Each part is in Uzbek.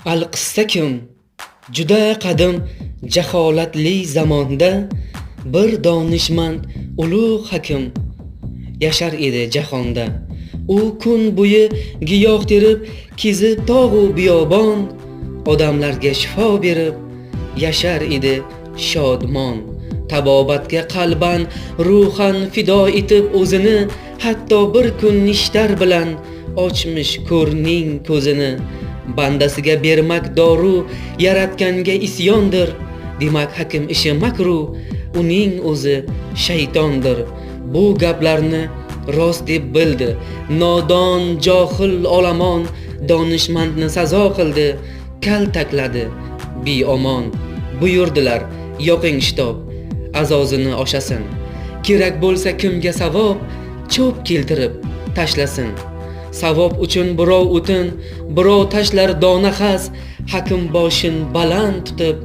Alqissa kim? Juda qadim jaholatli zamonda bir donishmand ulug' hakim yashar edi jahonda. U kun bo'yi giyoh terib, kezib tog'u biyobon, odamlarga shifo berib yashar edi shodmon. Tabobatga qalban, ruhan fido etib o'zini, hatto bir kun nishtar bilan ochmish ko'rning ko'zini. Bandasiga bermak doru yaratganga isyondir. Demak, hakim ishi makru, uning o'zi shaytondir. Bu gaplarni rost deb bildi. Nodon, johil olomon donishmandni sazo qildi, kaltakladi beomon. Buyurdilar: "Yoqing shitob, azozini oshasin. Kerak bo'lsa kimga savob, cho'p keltirib tashlasin." Savob uchun birov o'tin, birov tashlar dona xas, hakim boshin baland tutib,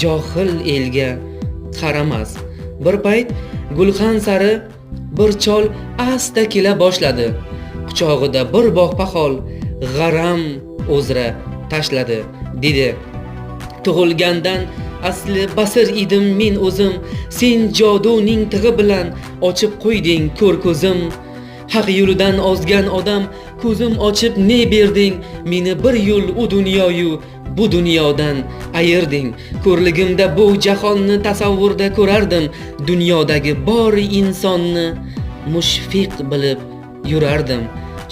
johil elga qaramas. Bir payt gulxan sari bir chol asta kela boshladi. Quchog'ida bir bog' pahol g'aram o'zra tashladi. Dedi: "Tug'ilgandan asli basir edim men o'zim, sen joduning tig'i bilan ochib qo'yding ko'r ko'zim. Haq yo'lidan ozgan odam ko'zim ochib ne berding? Meni bir yo'l u dunyoyu bu dunyodan ayirding. Ko'rligimda bu jahonni tasavvurda ko'rardim, dunyodagi bor insonni mushfiq bilib yurardim.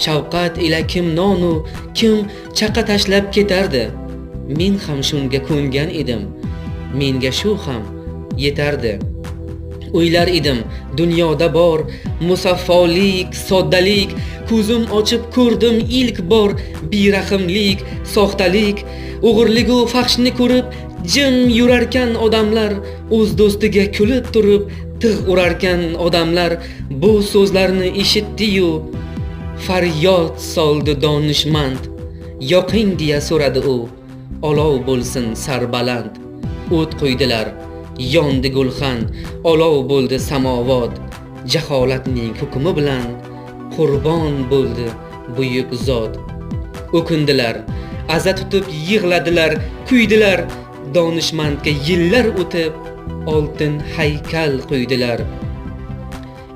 Shafqat ila kim nonu kim chaqa tashlab ketardi. Men ham shunga ko'ngan edim. Menga shu ham yetardi. O'ylar edim, dunyoda bor musaffolik, soddalik. Ko'zim ochib ko'rdim ilk bor berahmlik, soxtalik, o'g'irligu fahshni ko'rib jim yurarkan odamlar, o'z do'stiga kulib turib tig' urarkan odamlar." Bu so'zlarni eshitdi-yu faryod soldi donishmand. "Yoqing", deya so'radi u, "olov bo'lsin sarbaland." O't qo'ydilar, yondi gulxan, olov bo'ldi samovot. Jaholatning hukmi bilan qurbon bo'ldi buyuk zot. O'kindilar, aza tutib yig'ladilar, kuydilar. Donishmandga yillar o'tib oltin haykal qo'ydilar.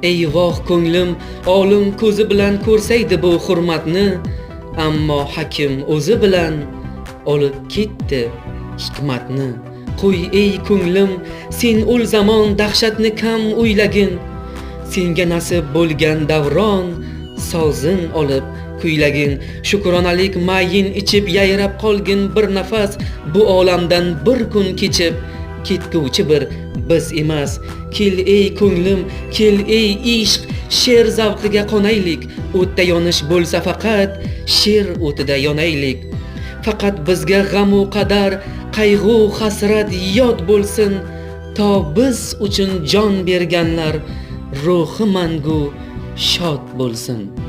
Ey voh ko'nglim, olim ko'zi bilan ko'rsaydi bu hurmatni, ammo hakim o'zi bilan olib ketdi hikmatni. Qo'y, ey ko'nglim, sen ul zamon dahshatni kam o'ylagin. Senga nasib bo'lgan davron sozin olib kuylagin. Shukronalik mayin ichib yayrab qolgin bir nafas. Bu olamdan bir kun kechib ketguvchi bir biz emas. Kel, ey ko'nglim, kel, ey ishq, she'r zavqiga qonaylik. O'tda yonish bo'lsa, faqat she'r o'tida yonaylik. Faqat bizga g'amu qadar, qayg'u hasrat yod bo'lsin, to biz uchun jon berganlar ruhi mangu shod bo'lsin.